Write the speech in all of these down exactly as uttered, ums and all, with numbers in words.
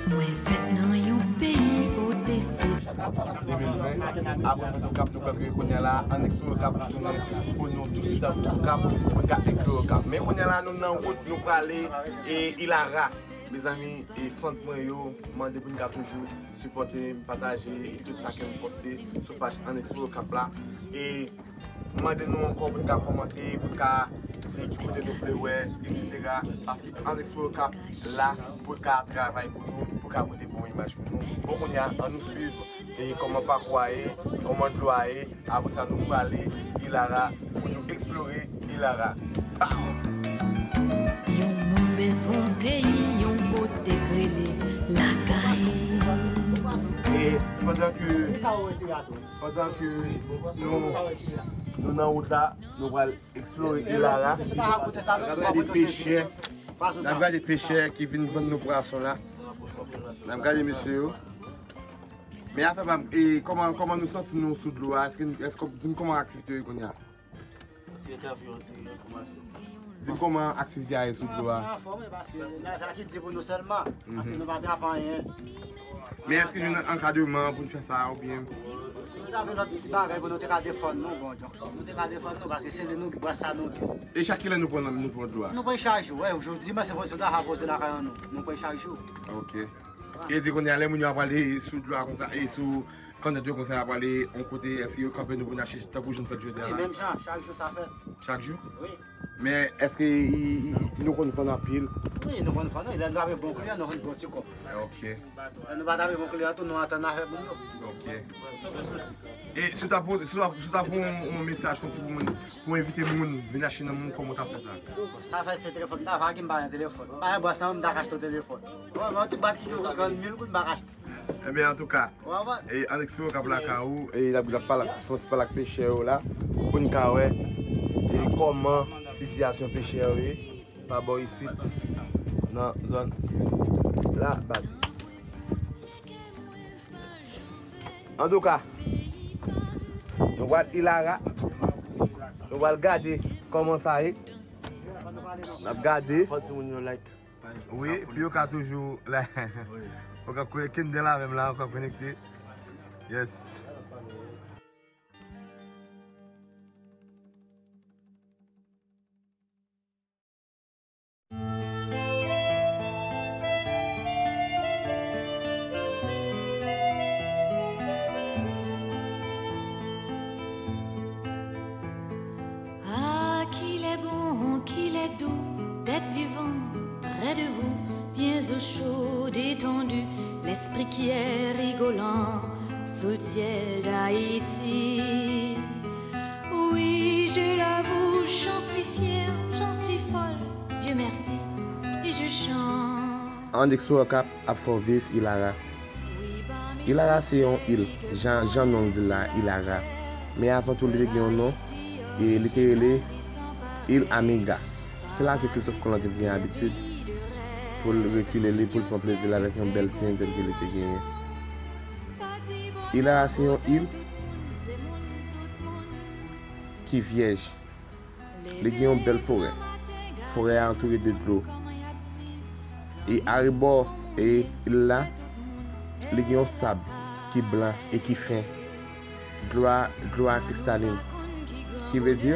Mwen fèt nan yon peyi kote se de mil ven, apre fèt Okap, nou kwè ke kounye a la, ann eksplore Okap, nou tounen pou nou tousuit ap Okap, pou n ka eksplore Okap. Men kounye a la, nou nan wout, nou prale e Ilara. Mezanmi, e fans mwen yo, mande pou n ka toujou sipòte m, pataje e tout sa ke m poste sou paj Ann Eksplore Okap la. E mande nou ankò pou n ka kòmante, pou n ka di ki kote nou vle wè, etsetera. Paske Ann Eksplore Okap la pou l ka travay pou nou, pou l ka pote bon imaj pou nou. Bon, kounye a, ann nou swiv e kòman pakou a ye, kòman dlo a ye. Apre sa, nou prale Ilara pou nou eksplore Ilara. Pow! Yon moun bezwen yon peyi, yon kote k rele lakay. E pandan ke, pandan ke nou, nou nan wout la, nou pral eksplore Ilara. N ap gade pechè. N ap gade pechè ki vin vann nou pwason la. N ap gade mesye yo. Men afè pa m, e kòman, kòman nou santi nou sou dlo a? Èske, èske, di m kòman aktivite yo ye kounye a? Ti entèvyou, ti enfòmasyon. Di m kòman aktivite a ye sou dlo a? Anfòm, anfòm, paske nan sa ki di pou nou sèlman, paske nou pa t ap anyen. Men èske nou jwenn ankadreman pou n fè sa oubyen? Si nou t ave lòt ti bagay pou nou te ka defann nou, bon, donk, nou te ka defann nou, paske se li nou, bras sa nou gen. E chak kilè nou pran, nou pran dlo a? Nou pran chak jou, wè, jodi, men se pozisyon ta poze lakay an nou. Nou pran chak jou. Ok. E di kounye a, lè moun yo ap prale sou dlo a konsa, e sou kannòt yo konsa, y ap prale yon kote, èske yo kanpe nou pou n al chèche, tankou jan n fè l jodi a la? Wi, menm jan, chak jou sa fèt. Chak jou? Wi. Men èske i, i, nou konn vann anpil? Wi, nou konn vann, wi. Lè nou ap bon kliyan, nou vann bon ti kòb. Ok. Lè nou pa t ap bon kliyan tou, nou antann avèk moun yo. Ok. E si w ta pou, si w ta, si w ta pou yon, yon mesaj kòmsi pou moun, pou envite moun vin achte nan men w, kòman w ta fè sa? Sa fèt se telefòn, m ta va ki m pa gen telefòn. M pa gen bwòs nan men m, m ta ka achte yon telefòn. Wè, men yon ti bwat ki gen senkant mil goud, m pa ka achte. Ebyen, antouka, wè, wè, e ann eksplore Okap lakay ou, e n ap, n ap pale ak, fè yon ti pale ak pechè yo la, pou n ka wè, e kòman sitiyasyon pechè yo ye. Pa bò isit, nan zòn Labadi. Antouka, nou pral Ilara. Nou pral gade kòman sa ye. N ap gade. Fò timoun yo like paj la. Wi, pou yo ka toujou like. Wi. Ou ka kwe-, kenbe la menm la, ou ka konekte. Yes. Ah, qu'il est bon, qu'il est doux d'être vivant près de vous, pieds au chaud, détendu, l'esprit qui est rigolant sous le ciel d'Haïti. Oui, je l'avoue, j'en suis fière, j'en suis folle, Dieu merci, et je chante. Ann eksplore Okap ap fè w viv Ilara. Ilara se yon il, jan, jan non l di l la, Ilara. Men avan tou, li te gen yon non, e li te rele Il Amiga. Se la ke Christophe Colomb te gen abitid pou l rekile li, pou l pran plezi l avèk yon bèl ti endyèn ke li te genyen. Ilara se yon il ki vyèj. Li gen yon bèl forè. Forè a antoure de dlo. E arebò e il la, li gen yon sab ki blan e ki fen. Dlo a, dlo a kristalin. Ki vle di,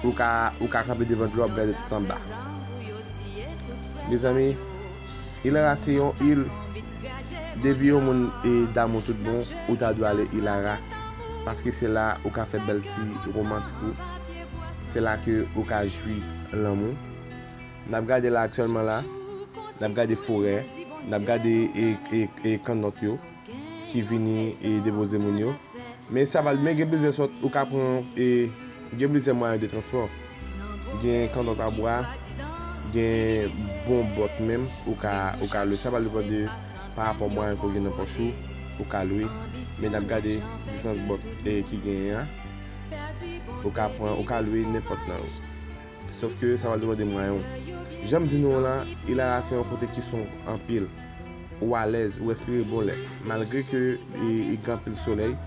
ou ka, ou ka kanpe devan dlo a, w ap gade tout anba. Mezanmi, Ilara se yon il. Depi yon moun e damou tout bon, ou ta dwe ale Ilara, paske se la ou ka fè bèl ti romantik ou. Se la ke ou ka jwi lanmou. N ap gade la aktyèlman la, n ap gade forè, n ap gade e, e, e kannòt yo ki vini e depoze moun yo. Men sa va, men gen plizyè sòt, ou ka pran, e, gen plizyè mwayen de transpò. Gen kannòt a bwa, gen bon bòt menm, ou ka, ou ka lwe. Sa va depann de pa rapò mwayen ke w gen nan pòch ou, ou ka lwe. Men n ap gade diferans bòt, e, ki genyen an. Ou ka pran, ou ka lwe nenpòt nan yo. Sòf ke sa va depann de mwayen w. Jan m di nou an la, Ilara se yon kote ki sonb anpil. Ou alèz, ou respire bon lè. Malgre ke e, e gen anpil solèy,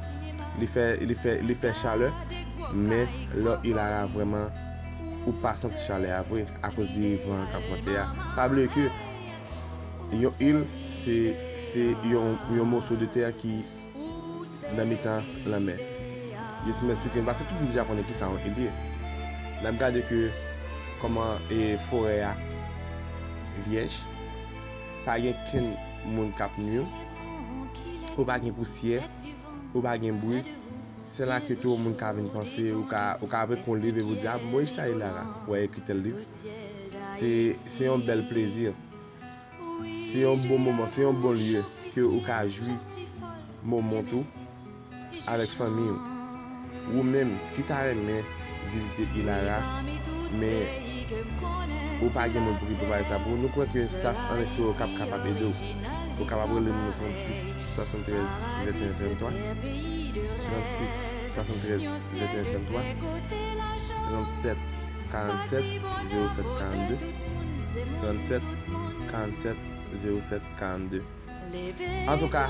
li fè, li fè, li fè chalè, men lè w Ilara vrèman, ou pa santi chalè a vre, akoz de van an k ap vante a. Pa bliye ke yon il, Se, se yon, yon moso de tè ki nan mitan lanmè. Jis m eksplike nou, paske tout moun deja konnen kisa yon il ye. N ap gade ke kòman e forè a vyèj, pa gen kenn moun k ap nwi w, ou pa gen pousyè, ou pa gen bri. Se la ke twò moun ka vin panse, ou ka, ou ka avèk yon liv epi w di, a, mwen chita Ilara, w a ekri tèl liv. Se, se yon bèl plezi. Se yon bon moman, se yon bon lye ke ou ka jwi moman w avèk fanmi w. Ou menm ki ta renmen vizite Ilara, men ou pa gen moun pou ki prepare sa pou ou, nou kwè ke staff An Espere Okap kapab ede w. Ou kapab rele nou trannsis swasanntrèz venteyen tranntwa, trannsis swasanntrèz venteyen tranntwa, trannsèt karannsèt zewo sèt karannde, trannsèt karannsèt zewo sèt karannde. Antouka,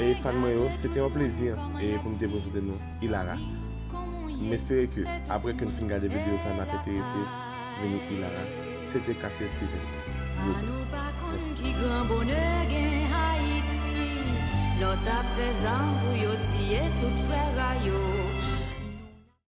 e fan mwen yo, se te yon plezi e pou m te prezante nou Ilara. M espere ke apre ke n fin gade videyo sa, n ap enterese vini Ilara. Se te Cassiel Stevens. Mèsi. Ki gran bonè gen Ayiti. Lòt ap fè zam pou yo tiye tout frè a yo.